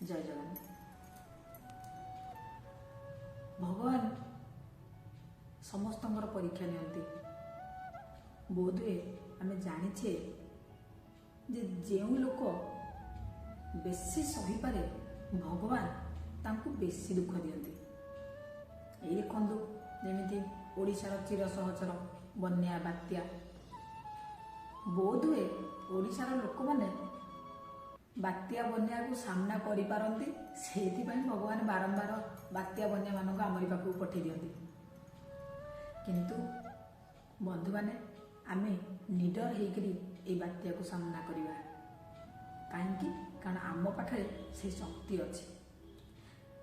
ଜୟ ଜଗନ୍ନାଥ। ଭଗବାନ ସମସ୍ତଙ୍କର ପରୀକ୍ଷା ନିଅନ୍ତି। ବୋଧହୁଏ ଆମେ ଜାଣିଛେ ଯେ ଯେଉଁ ଲୋକ ବେଶୀ ସହିପାରେ, ଭଗବାନ ତାଙ୍କୁ ବେଶୀ ଦୁଃଖ ଦିଅନ୍ତି। ଏଇ ଦେଖନ୍ତୁ, ଯେମିତି ଓଡ଼ିଶାର ଚିର ସହଚର ବନ୍ୟା, ବାତ୍ୟା। ବୋଧହୁଏ ଓଡ଼ିଶାର ଲୋକମାନେ ବାତ୍ୟା ବନ୍ୟାକୁ ସାମ୍ନା କରିପାରନ୍ତି, ସେଇଥିପାଇଁ ଭଗବାନ ବାରମ୍ବାର ବାତ୍ୟା ବନ୍ୟାମାନଙ୍କୁ ଆମରି ପାଖକୁ ପଠେଇ ଦିଅନ୍ତି। କିନ୍ତୁ ବନ୍ଧୁମାନେ, ଆମେ ନିଡର ହେଇକରି ଏଇ ବାତ୍ୟାକୁ ସାମ୍ନା କରିବା। କାହିଁକି? କାରଣ ଆମ ପାଖରେ ସେ ଶକ୍ତି ଅଛି।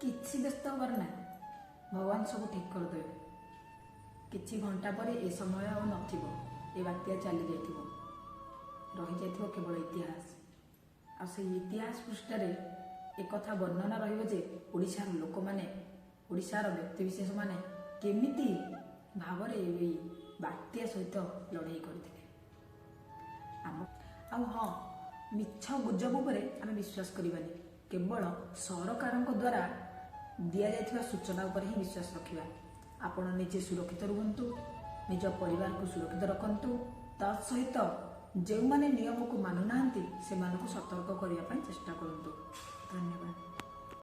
କିଛି ବ୍ୟସ୍ତ ହେବାର ନାହିଁ, ଭଗବାନ ସବୁ ଠିକ୍ କରିଦେବେ। କିଛି ଘଣ୍ଟା ପରେ ଏ ସମୟ ଆଉ ନଥିବ, ଏ ବାତ୍ୟା ଚାଲି ଯାଇଥିବ, ରହିଯାଇଥିବ କେବଳ ଇତିହାସ। ଆଉ ସେଇ ଇତିହାସ ପୃଷ୍ଠାରେ ଏକଥା ବର୍ଣ୍ଣନା ରହିବ ଯେ ଓଡ଼ିଶାର ଲୋକମାନେ, ଓଡ଼ିଶାର ବ୍ୟକ୍ତିବିଶେଷମାନେ କେମିତି ଭାବରେ ଏଇ ବାତ୍ୟା ସହିତ ଲଢ଼େଇ କରିଥିଲେ। ଆମ ଆଉ ହଁ, ମିଛ ଗୁଜବ ଉପରେ ଆମେ ବିଶ୍ୱାସ କରିବାନି। କେବଳ ସରକାରଙ୍କ ଦ୍ୱାରା ଦିଆଯାଇଥିବା ସୂଚନା ଉପରେ ହିଁ ବିଶ୍ୱାସ ରଖିବା। ଆପଣ ନିଜେ ସୁରକ୍ଷିତ ରୁହନ୍ତୁ, ନିଜ ପରିବାରକୁ ସୁରକ୍ଷିତ ରଖନ୍ତୁ, ତା ସହିତ ଯେଉଁମାନେ ନିୟମକୁ ମାନୁନାହାନ୍ତି, ସେମାନଙ୍କୁ ସତର୍କ କରିବା ପାଇଁ ଚେଷ୍ଟା କରନ୍ତୁ। ଧନ୍ୟବାଦ।